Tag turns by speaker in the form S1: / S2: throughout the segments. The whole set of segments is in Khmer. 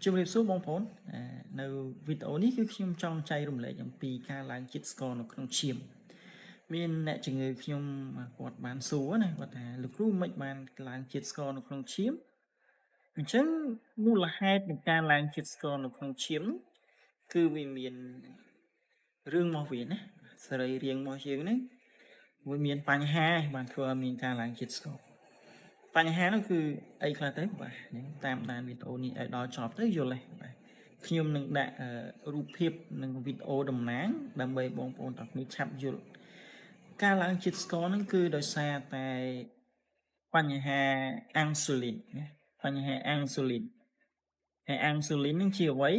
S1: ជំរាបសួរបងប្អូនអឺនៅវីដេអូនេះគឺខ្ញុំចង់ចែករំលែកអំពីការឡើងជាតិស្ករនៅក្នុងឈាមមានអ្នកជំងឺខ្ញុំគាត់បានសួរណាគាត់ថាលោកគ្រូមិនបានឡើងជាតិស្ករនៅក្នុងឈាមអញ្ចឹងមូលហេតុនៃការឡើងជាតិស្ករនៅក្នុងឈាមនោះគឺវាមានរឿងមកវាណាសរីរាង្គរបស់យើងហ្នឹងវាមានបញ្ហាបានធ្វើឲ្យមានការឡើងជាតិស្ករបញ្ហានោះគឺអីខ្លះទៅបាទតាមដានវីដេអូនេះឲ្យដល់ចប់ទៅយល់ទេបាទខ្ញុំនឹងដាក់រូបភាពនិងវីដេអូតំណាងដើម្បីបងប្អូនទាំងគ្នាឆាប់យល់ការឡើងជាតិស្ករហ្នឹងគឺដោយសារតែបញ្ហាអាំងស៊ូលីនណាបញ្ហាអាំងស៊ូលីនហើយអាំងស៊ូលីនហ្នឹងជាអ្វី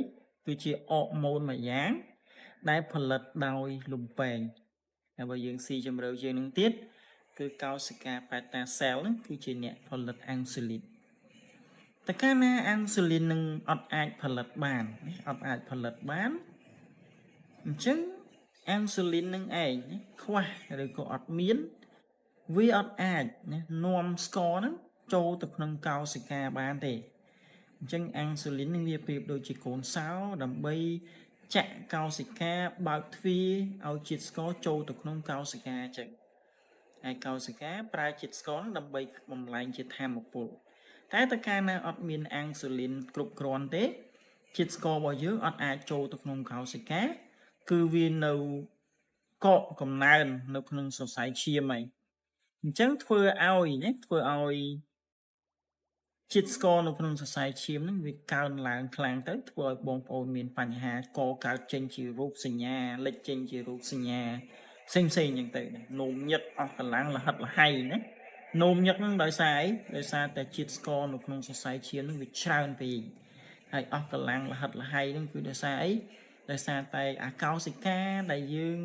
S1: គឺជាអរម៉ូនមួយយ៉ាងដែលផលិតដោយលំពែងហើយបើយើងស៊ីជម្រៅជាងនឹងទៀតគឺកោសិកា beta cell ហ្នឹងគឺជាអ្នកផលិតអាំងស៊ូលីនតែកាលណាអាំងស៊ូលីននឹងអត់អាចផលិតបានអត់អាចផលិតបានអញ្ចឹងអាំងស៊ូលីននឹងឯងខ្វះឬក៏អត់មានវាអត់អាចណានាំស្ករហ្នឹងចូលទៅក្នុងកោសិកាបានទេអញ្ចឹងអាំងស៊ូលីននឹងវាប្រៀបដូចជាកូនសោដើម្បីចាក់កោសិកាបើកទ្វារឲ្យជាតិស្ករចូលទៅក្នុងកោសិកាអញ្ចឹងហើយកោសិកាប្រើជាតិស្ករដើម្បីបំលែងជាធម្មពលតែតើកាលណាអត់មានអាំងស៊ូលីនគ្រប់គ្រាន់ទេជាតិស្កររបស់យើងអត់អាចចូលទៅក្នុងកោសិកាគឺវានៅកកកំណើននៅក្នុងសរសៃឈាមហើយអញ្ចឹងធ្វើឲ្យណាធ្វើឲ្យជាតិស្ករនៅក្នុងសរសៃឈាមហ្នឹងវាកើនឡើងខ្លាំងទៅធ្វើឲ្យបងប្អូនមានបញ្ហាកកើតចេញជារោគសញ្ញាលេចចេញជារោគសញ្ញាផ្សេងផ្សេងអញ្ចឹងទៅនោមញឹកអស់កម្លាំងលហិតលហៃណានោមញឹកហ្នឹងដោយសារអីដោយសារតែជាតិស្ករនៅក្នុងសរសៃឈាមហ្នឹងវាច្រើនពេកហើយអស់កម្លាំងលហិតលហៃហ្នឹងគឺដោយសារអីដោយសារតែអាកោសិកាដែលយើង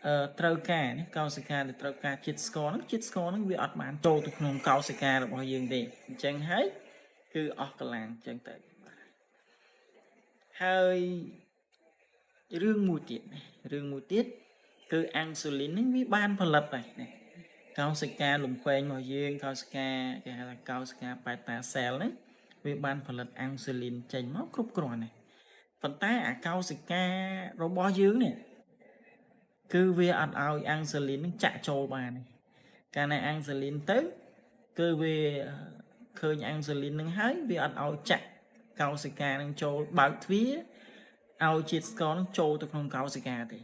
S1: អឺត្រូវការនេះកោសិកាដែលត្រូវការជាតិស្ករហ្នឹងជាតិស្ករហ្នឹងវាអត់បានចូលទៅក្នុងកោសិការបស់យើងទេអញ្ចឹងហើយគឺអស់កម្លាំងអញ្ចឹងទៅហើយរឿងមួយទៀតរឿងមួយទៀតគឺអាំងស៊ូលីនហ្នឹងវាបានផលិតដែរណាកោសិកាលំពែងរបស់យើងកោសិកាគេហៅថាកោសិកា beta cell ហ្នឹងវាបានផលិតអាំងស៊ូលីនចេញមកគ្រប់គ្រាន់ហើយប៉ុន្តែអាកោសិការបស់យើងនេះគឺវាអត់ឲ្យអាំងស៊ូលីននឹងចាក់ចូលបានទេកាលណាអាំងស៊ូលីនទៅគឺវាឃើញអាំងស៊ូលីននឹងហើយវាអត់ឲ្យចាក់កោសិកានឹងចូលបើកទ្វារឲ្យជាតិស្ករនឹងចូលទៅក្នុងកោសិកាទេ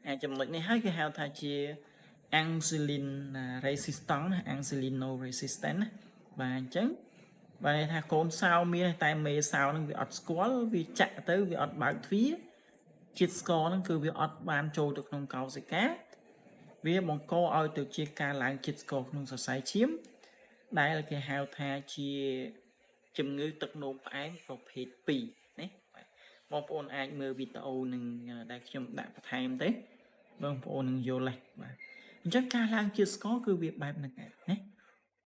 S1: អាចំណុចនេះហើយគេហៅថាជា insulin resistant ណា insulino resistant ណាបាទអញ្ចឹងបាទន័យថាកូនសោមានតែមេសោនឹងវាអត់ស្គាល់វាចាក់ទៅវាអត់បើកទ្វារជាតិស្ករនឹងគឺវាអត់បានចូលទៅក្នុងកោសិកាវាបង្កឲ្យទៅជាការឡើងជាតិស្ករក្នុងសរសៃឈាមដែលគេហៅថាជាជំងឺទឹកនោមផ្អែមប្រភេទ2ណាបងប្អូនអាចមើលវីដេអូនឹងដែលខ្ញុំដាក់បន្ថែមទៅបងប្អូននឹងយល់ហើយបាទអញ្ចឹងការឡើងជាតិស្ករគឺវាបែបហ្នឹងឯងណា។